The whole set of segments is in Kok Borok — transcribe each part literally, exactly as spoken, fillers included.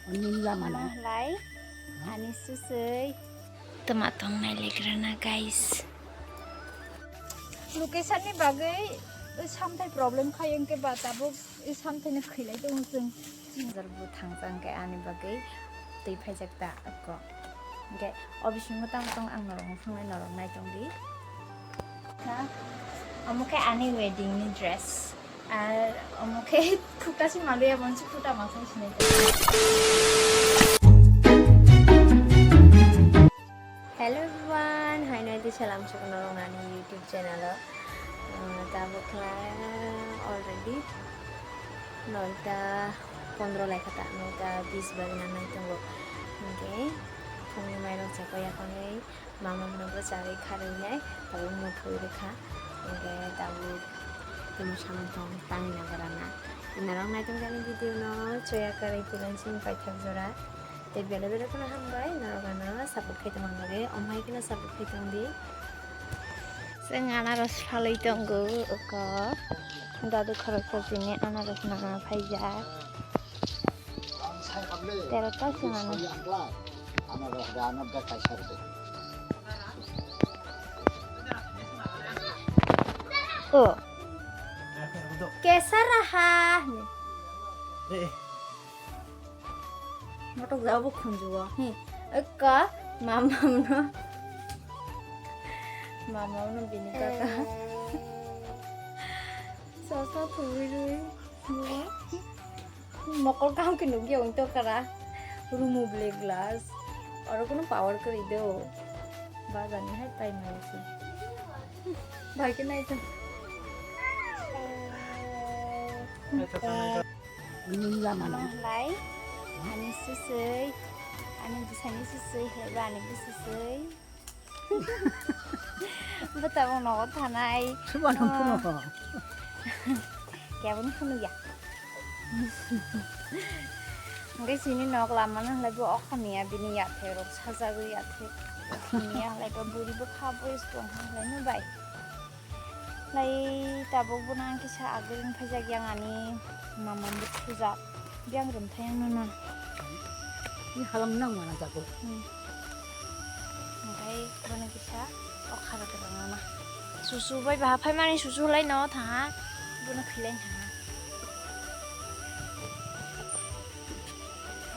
Nini lama no. Lai, ani susui. Tama tong nai legrana, guys. Location ni bagwi, eh, samthai problem khai, hwnkhe ba tabuk, eh, samthai no khwilai tongo chwng. Jar bu thang chang khe ani bagwi twi phaijak ta ako. Hwnkhe o bisingo tamo tong ang norok wngkha, norok nai tong di. Ha? Omo khe ani wedding ni dress. Ar omo khe thukta si maluya, bonsi phuta ma khai sinai. Hello everyone, hai nai di salam sukno rong ani YouTube channel o. Uh, tabuk khe already noita pondro lai kha ta, noita bis bari na nai tongo. Hwnkhe phungni mairok chakoi yakhonwi mamang nogo chawi kharwi nai, tabuk muthwi rwkha. Hwnkhe tabuk tamo samung tong tangwi nagarana. Narok naitok jani video no choya kwrwi freelancing paithak jora. Tei belai belai kheno hambai norok ano support khai tongma bagwi, omo hai kheno support khai tong di. Chwng anaros phalwi tongo uko, dadu khoroksa chini anaros nana phaijak. Tero ta chwng ano. O. Kesa raha. Motok jabo khunjuo. Hi. Ekka mamamno. Mamamno bini kaka. Soso thugwi rwi. Mokol kaham khe nukya wng tokara. Rumu black glass. Oro kono power kwrwi do. Bajani hai pai mani se. Bai khe nai to. Lai, ani susui, ani bwsani susui, heba ani bwsui. Bwtabo nogo thanai. Subano phuno. Keboni phuno ya. Hwnkhe chini nok lamano hwlai bo okha miya bini yathai rok sajagwi yathai. Miya hwlai bo buri bo kha bo is tong hwlai no bai. Lai tabuk bono ang kisa agring phaijak yang ani mamambo thujak. Biyang rum thayang nono. Ni halam nang mana jago. Hmm. Okai bono kisa o khara kara nono. Susu bai baha phaimani susu lai no thaha. Bono khilai thaha.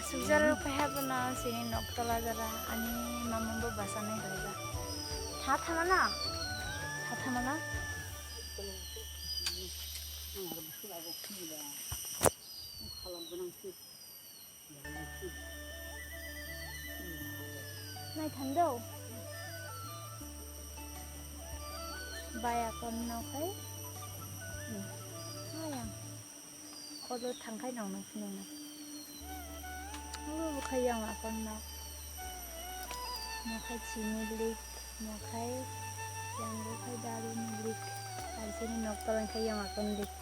Sujal kaiha bono sini nok tola jara ani mamambo basa nai hwlai ba. Tha tha mana? Tha tha mana? Nai thando. Bai akon no khai. Ayang. Kodo thangkhai nong nang phunung nang. Obo khai yang akon no. Mo khai chini lik, mo khai yang bo khai daru ni lik. Aisini nok tolang khai yang akon lik.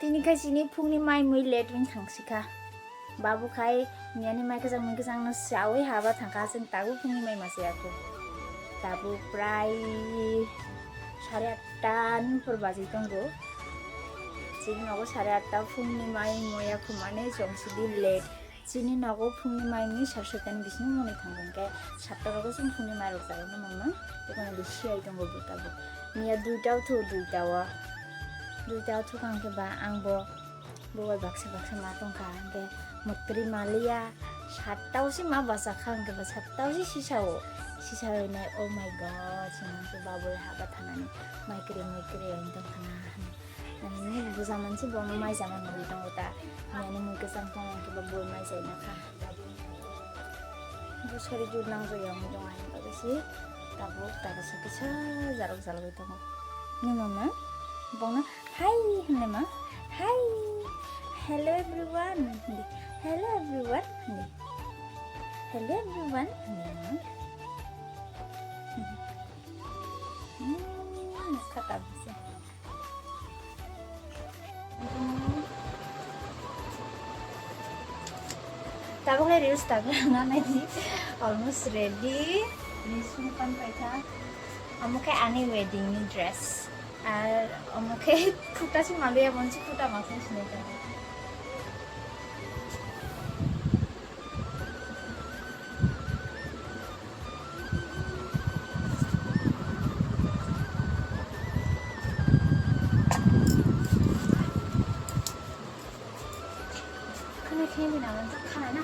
Tini khai chini phungni mai mui late wng thang sikha. Babu khai miyani mai kwchang mui kwchang no sawi haba thangkha, chwng tabuk phungni mai ma chaya kho. Tabuk prai sare atta ni phor baji tongo. Chini nogo sare atta phungni mai moya kho mane chwng sidi late. Chini nogo phungni mai mui sar soitani bising moni thango hwnkhe satta rogo chwng phungni mai rok chaya no mangno. Tei kono di siyai tongo bo tabuk. Miya duita o thu duita o. Duita o thukha hwnkhe ba ang bo. Bo bai baksa baksa ma tongkha, hwnkhe muktri maliya, satta o se ma bachakha, hwnkhe ba satta o se sisa o, sisa o nai, oh my God, se hwnkhe babul haba thanani, mai kwrwi, mai kwrwi, ang tongkha na, hwnwi. Ani bwsa mansi bono mai chama nugwi tongo ta, ani mui kwchang tong, hwnkhe ba bui mai chai nakha. Bo sari jur nang jai, ang jong ani bagwi se, tabuk, tabuk sakhe sa jarok jalgwi tongo. Ni mama, bono, Hi, hwnwi ma. Hi. Hello everyone. Hindi. Hello everyone. Hindi. Hello everyone. Hindi. Hmm, kata bisa. Tabuk le reels tabuk nana ni almost ready. Ni sum kan paitha. Amo khe ani wedding ni dress. Ar omo khe khuta se manliya, bonsi khuta ma khe sinai ta. Khana khe bini amo khanai na.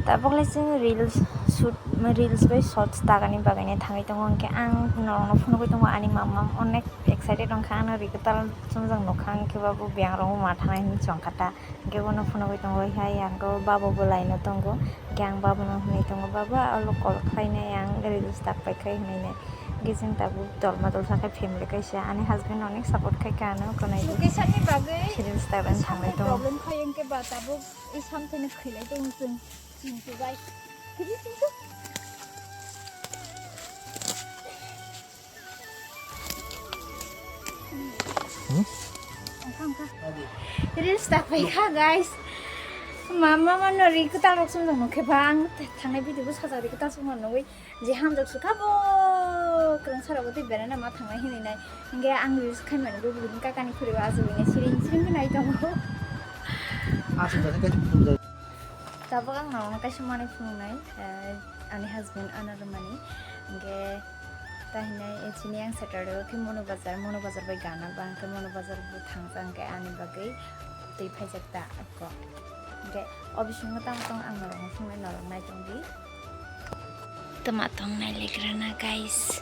Tabuk le chwng reels shoot, reels bai shorts tagani bagwi thangwi tongo, hwnkhe ang norokno phunugwi tongo, ani mama onek excited wngkha, ano ri kwtal chumjak nukha, hwnkhe babu biyang rok ma thanai hinwi chongkha ta, hwnkhe bono phunugwi tongo, hai ang khe babo bo line o tongo, hwnkhe ang babono hwnwi tongo, "Baba, alo call khlainai, ang reels tak paikha," hwnwi nai. Hwnkhe chwng tabuk tolma tolsa khe family kaisa, ani husband onek support khaikha ano, khwnai location ni bagwi reels tak rwna thangwi tongo. Problem khai hwnkhe ba tabuk. I samthaino khwilai tongo chwng, chintu bai. Kiri chintu. Hmm? Angkha, angkha. Reels tak pai kha, guys. Mama mano ri kwtal rok sumjak nukhe ba ang thangnai video bo sajak ri kwtal sumjak nugwi. Je hamjak sukha bo, kwrwng sara bo tei beraina ma thangnai hinwi nai. Hingke ang reels khai mani bo bini kakani khuri o achugwi siring siring khe nai tongo. Aswk jani kaisa phunukjak. Tabuk ang norokno kaisa manwi phunuknai, eh, ani husband ano rwmani. Hingke ta hinai, eh, chini ang Saturday o khe Mono Bazar, Mono Bazar bai gana ba hingke Mono Bazar bo thangjak hingke ani bagwi twi phaijak ta ako. Hingke o bisingo tamo tong ang norokno phunuknai, norok nai tongdi. Tama tong nai legrana, guys.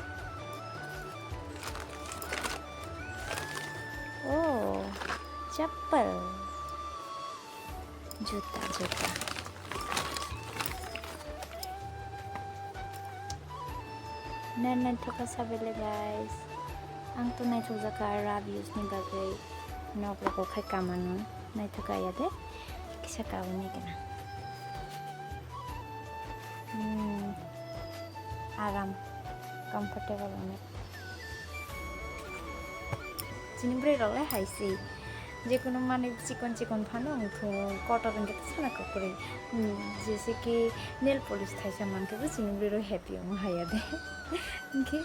Oh, chappal. Juta, juta. Nan nan thoka sabele, guys. Ang to naithok jaka rubs ni bagwi nok rogo khai kamano. Naithok ya de. Kisa kawi nai gana. Hmm. Aram, comfortable onek. Chini bwrwi rok le hai se, jekono manwi chikon chikon phano wngthung, kotor wngkhe to sana kwrwi. Hmm, jese ki nail polish thaisa mankhe bo chini bwrwi rok happy wngo haya de. Hwnkhe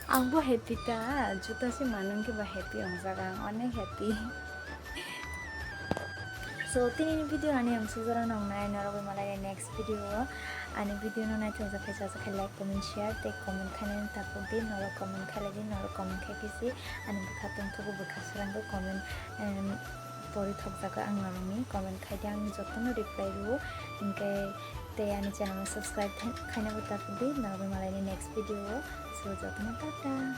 ang bo happy ta, juta se mano hwnkhe ba happy wngjak ang, onek happy. So, tini ni video ani ang sujara nongnai, norok bai malai next video o. Ani video no naithok jak khe, jak khe like, comment, share tei comment khainani tapuk di, norok comment khailai di, norok comment khai khe si ani bwkha tongthogo, bwkha srangwi comment, em, pori thokjago ang norokni, comment khai di, ang jotono reply rwo, hinkhe tei ani channel no subscribe khaina bo tapuk di, norok bai malai next video o. So, jotono tata.